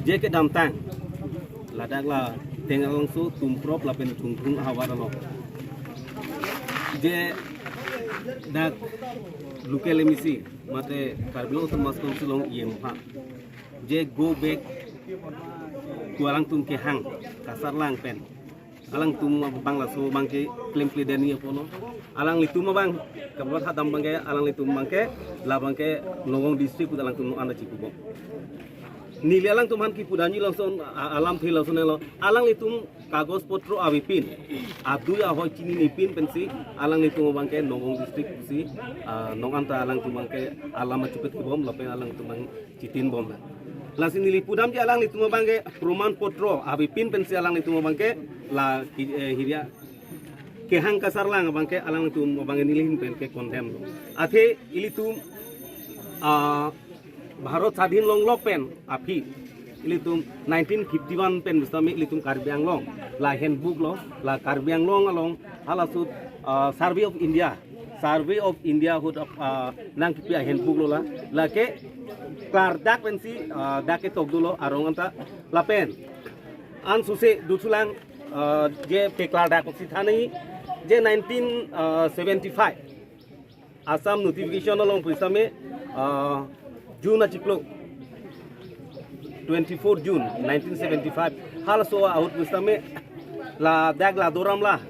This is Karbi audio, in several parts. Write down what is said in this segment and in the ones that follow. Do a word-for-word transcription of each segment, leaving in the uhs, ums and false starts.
Je kedamtang, ladak la Tengralangso, Tumprop lapen Chungthung ahavar along, je dak local M A C mate Karbi Anglong Autonomous Council along E M aphan, je go back to alangtum kehang kasarlang pen alangtum abang laso abangke klemkledet nangji apotlo. Alanglitum abang, kaprek hadam abangke, alanglitum abangke, labangke Nagaon district pu alangtum non anta chikubom. Neli alangtum aphan kipu damji lason, a-, alamthe lasonlo. Alanglitum kagos potro avepin, adui ahoi chinine pin pensi alanglitum abangke Nagaon district pusi, ah, non anta alangtum abangke alam achupet kibom lapen alangtum abang chitinbom. Lasi neli pudamji alanglitum abangke proman potro avepin pensi alanglitum abangke la ki-, eh, hirya kehang kasarlang abangke alanglitum abangke neli ahin pen ke condemn lo. Athe ilitum, ah, Bharat Sadhin longlok pen aphi ilitum nineteen fifty-one pen pusitame ilitum Karbi Anglong la handbook lo, la Karbi Anglong along halaso, ah, Survey of India, Survey of India ahut, ah, nangkipi ahandbook lo la, lake klardak pensi, ah, dak ketok dolo arong anta lapen ansose duthulang, ah, je peklardak si thanji, je nineteen seventy-five Assam notification along pusitame, ah, June achiklo, twenty-four June nineteen seventy-five, halaso ahut pusitame ladak la Doramla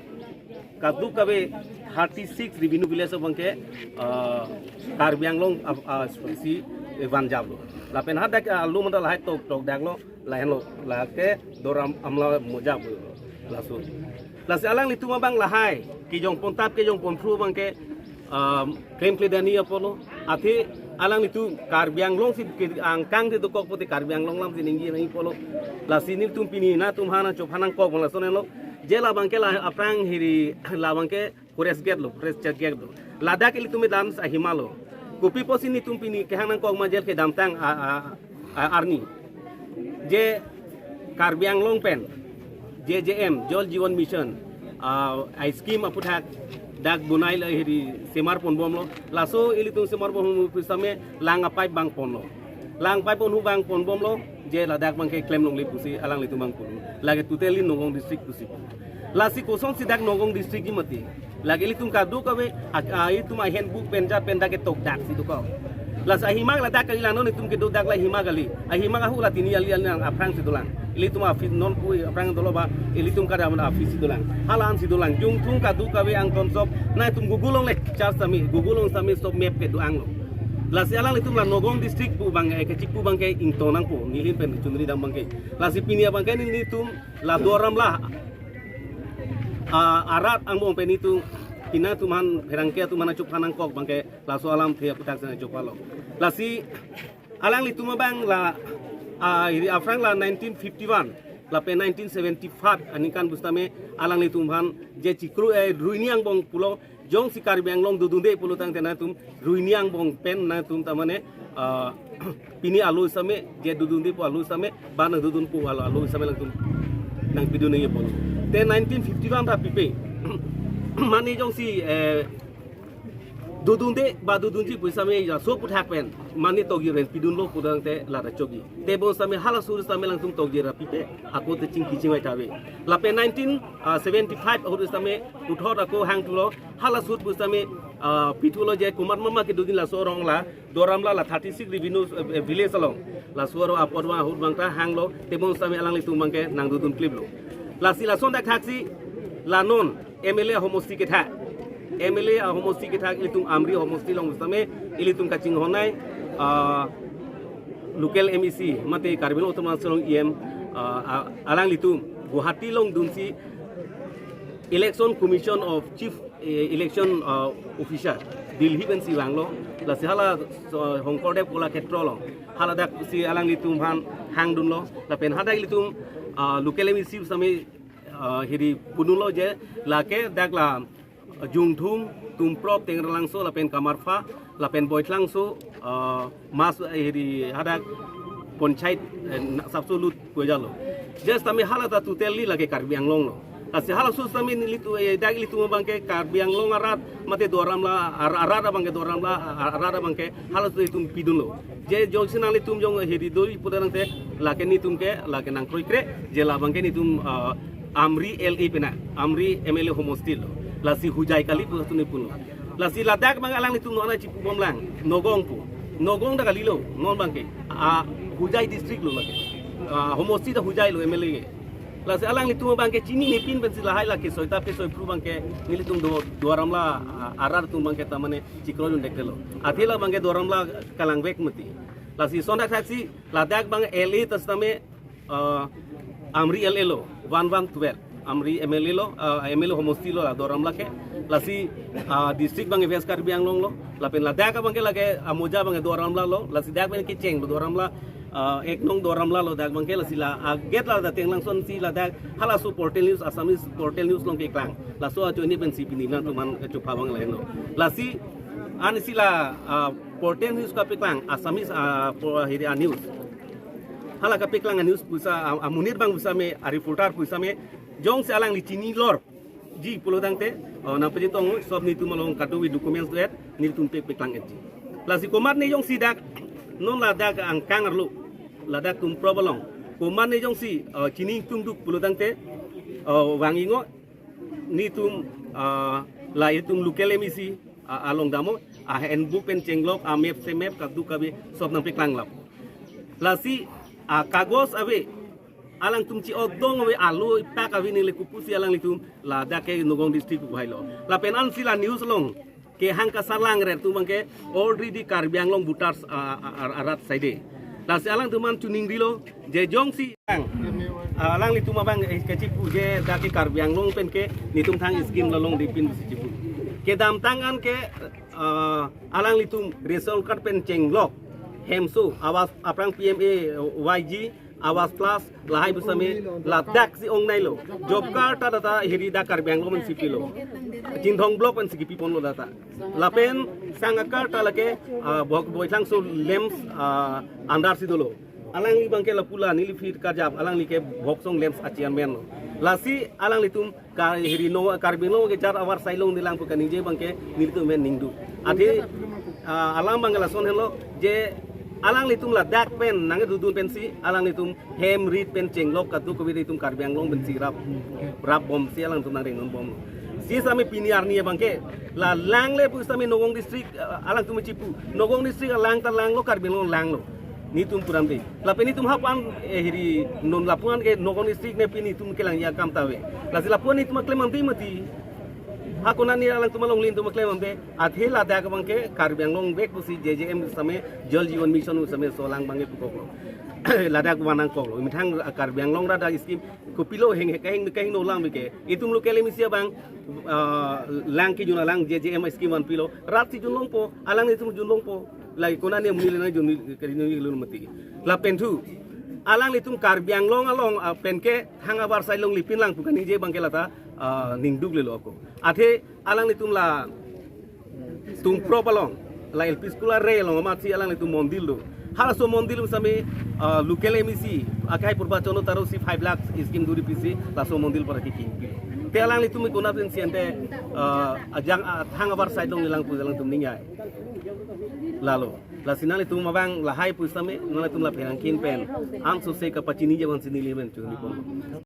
kadokave thirty-six revenue village abangke, ah, Karbi Anglong, ah, ah, si vanjap lo. Lapen hadak, ah, lo mandal hai tok tokdak lo, lahenlo, lake Doramla mojap lo. Laso. Lasi alanglitum abang lahai kejong pontap kejong ponphru abangke, um, klemkledet nangji apotlo. Athe alanglitum Karbi Anglong si ke angkang si dokok pute Karbi Anglong alam si ningje nangji apotlo. Lasi nelitum pini nangtum aphan nangchophan nangkok abang lasonlo. Je labangke la aphrang hiri labangke forest gate lo, forest check gate lo. Ladak ilitum dam ahima lo. Kopi pusi nelitum pini kehang nangkok ma je kedamtang a, a, a, arni, je Karbi Anglong pen J J M, Jal Jeevan Mission, ah, a scheme aputhak dak bonai la hiri semar ponbomlo. Laso ilitum semar ponbom pusitame lang a pipe bang ponlo. Lang pipe ponhu bang ponbomlo, je ladak abangke klem longle pusi alanglitum abang pon. Lake totally Nagaon district pusi. Lasi kosonsi dak Nagaon district ji mati. Lake ilitum kadokave, a, a, ilitum ahandbook pen jat pen dak ketokdak si dokok. Lasi ahima ladak kali la non itum kedodak la ahima kali. Ahima ahut la tini ali ali nang aphrang si dolang. Ilitum office non pu aphrang dolo ba, ilitum kada office si dolang. Hala an si dolang. Jungthung kadokave angtonsop. Nangtum Google along le search sami. Google along sami sop map kedo-ang lo. Lasi alanglitum la Nagaon district pu abang, eh, kachik pu abangke ingtong nangpo. Neli ahin pen chunri dam abangke. Lasi pini abangke nelitum la Doramla, ah, arat angbong pen itum, pini nangtum aphan pherangke atum aphan nangchophan nangkok abangke laso alamthe aputhak si nangchophanlo. Lasi alanglitum abang la, ah, hiri aphrang la nineteen fifty-one lapen nineteen seventy-five aningkan pusitame alanglitum aphan je chikru, eh, ruini angbong pulo, jongsi Karbi Anglong dodunde pulo tangte nangtum ruini angbong pen nangtum tamane, ah, pini alo same, je dodunde pu alo same, ba nangdodun pu alo, alo same nangtum nangpidun nangji pulo. Te nineteen fifty-one ta pipe. Mane jongsi, eh, dodunde ba dodunji pusitame laso aputhak pen mane tokji ren pidunlo pu tangte lata chokji. Tebon same halaso same alangtum tokji ra pipe, ako te chingki chingvai ta ave. Lapen nineteen seventy-five ahut same puthot ako hangthulo, halaso ahut pusitame, ah, pithulo je komat mama kedodun laso arong la Doramla la thirty-six revenue, eh, village along. Laso arong apor abang ahut abang ta hanglo, tebon same alanglitum abangke nangdodun kliplo. Lasi lason dak thaksi la non M L A ahomosti kethak. M L A ahomosti kethak ilitum Amri ahomosti along same ilitum kachinghon-ai, ah, local M A C mate Karbi Anglong Autonomous Council along E M, ah, a-, alanglitum Guwahati along dunsi Election Commission of Chief, eh, Election, ah, Officer Delhi pensi vanglo. Lasi hala, so, Shonkordev Kalakshetra along. Hala dak si alanglitum aphan hangdunlo. Lapen hadak ilitum, ah, local M A C same, ah, hiri pudunlo je lake dak la Jungthung, Tumprop, Tengralangso, lapen Kamarpha, lapen Boithalangso, ah, mas, eh, hiri hadak panchayat, eh, na-, sapso lut kojalo. Just tame hala ta totally lake Karbi Anglong lo. Lasi halaso tame nelitum, eh, dak ilitum abangke Karbi Anglong arat, mate Doramla ar-, arat abangke Doramla ar-, arat abangke halaso itum pidunlo. Je jongsi nanglitum jong hiri doi pu tangte Lake netum ke, lake nangkroikre, je labang ke netum, ah, Amri L A pena, Amri M L A homosti lo. Lasi Hojai kali pu tu nepun lo. Lasi ladak abang alanglitum non achipu bomlang, Nagaon pu. Nagaon ta kalilo, non abang ke. Ah, Hojai district lo lake. Ah, homosti ta Hojai lo M L A ke. Lasi alanglitum abang ke chinine pin pensi lahai lake soi ta pe soi phru abang ke nelitum do Duar Amla, ah, arat atum abang ke ta mane chikro jun dek lo. Athe labang ke Duar Amla kalangvek mati. Lasi sondak saksi ladak abang L A ta sitame, ah, Amri L A lo, one one twelve. Amri M L A lo, ah, M L A homosti lo la Duar Amla ke. Lasi, ah, district abang West Karbi Anglong lo. Lapen ladak abang ke lake amoja abang Duar Amla lo. Lasi dak abang kecheng lo Duar Amla, ah, ek nong Duar Amla lo dak abang ke. Lasi la, ah, gate la da Tenglangson si ladak halaso portal news, Assamese portal news along keklang. Laso ajoine pensi pini nangtum aphan kachupha abang lahenlo. Lasi ansi la, ah, portal news kapeklang, Assamese, ah, po-, hiri a news. Hala kapeklang a news pu sa, ah, amonit abang pu same, a reporter pu same, jongsi alangli chinilor ji pulo tangte, oh, nangpachetong, sob netum along kadokave documents do-et, netum pe peklang-et ji. Lasi komatne jongsi dak, non ladak angkang arlo, ladak Tumprop along. Komatne jongsi, oh, chini ingtungduk pulo tangte, oh, vang-i ngo, netum, ah, la itum local M A C, ah, along damlo, a handbook pen chenglok, a map se map, kadokave, sob nangpeklang lapu. Lasi, ah, kagos ave, alangtum chi-otdong ave, alo ipak ave neli kopusi alanglitum ladak ke Nagaon district pu hailo. Lapen ansi la news along kehang kasarlang rer atum abang ke already Karbi Anglong voters, ah, ah, ah, arat saide. Lasi alangtum aphan chiningrilo je jongsi, ah, alanglitum abang, eh, kachipu je dak ke Karbi Anglong pen ke netum thang scheme la longdepin si chipu. Kedamtang an ke, ah, alanglitum ration card pen chenglok, hemso, Awas aphrang P M A Y G, Awas Plus, lahai pu same, ladak si ongnailo. Job card ta data hiri dak Karbi Anglong pensi pilo. Chinthong block pensi kipi ponlo data. Lapen sang a-card ta lake, ah, Bhok-, Boithlangso LAMPS, ah, under si dolo. Alangli abang ke lapu la neli phit karjap, alangli ke Bhoksong LAMPS a-chairman lo. Lasi alanglitum ka hiri no Karbi Anglong ke jar avarsai longlelang pu kaningje abang ke nelitum amen ningduk. Athe, ah, alam abang ke lason henlo je alanglitum ladak pen nangdudun pensi alanglitum hem rit pen chenglok kadokave itum Karbi Anglong pensi rap, rap bomsi alangtum nangrengdun bomlo. Si same pini arni abang ke la langle pu same Nagaon district, ah, alangtum chipu. Nagaon district alang ta langlo, Karbi Anglong langlo. Netum puram de. Lapen netum hapan, eh, hiri non lapu-an ke Nagaon district ne pini netum kelangji akam ta ave. Lasi lapu-an netum aklem ante mati. Ha konane alangtum alongle netum aklem ante. Athe ladak abang ke Karbi Anglong vek pusi J J M same Jal Jeevan Mission same laso alang abang ke pukoklo. Ladak vanangkoklo. Methang Karbi Anglong ra dak scheme kopilo heng kaheng kahengno lang bike. Itum local M A C abang, ah, lang kejun alang J J M scheme vanpilo. Rat si jun longpo, alanglitum jun longpo. Lake konane amonit le nangjun, kari nungjun mati. Lapen thu, alanglitum Karbi Anglong along, ah, pen ke thang avarsai longlepin lang pu kaningje abang ke lata, ah, ningduk lelo ako. Athe alanglitum la Tumprop along, la L P school arei along amatsi alanglitum mondir do. Halaso mondir same, ah, local M A C, akai purba chono taro si five lakh scheme duri pisi, laso mondir para kiking. Te alanglitum ikuna pensi ante, ah, ajang, ah, thang avarsai longlelang pu alangtum ningjai. Lalo, lasi nanglitum abang lahai pu same, nanglitum la pherangkin pen, ansose kapachiniji abang si neli pen chunipon.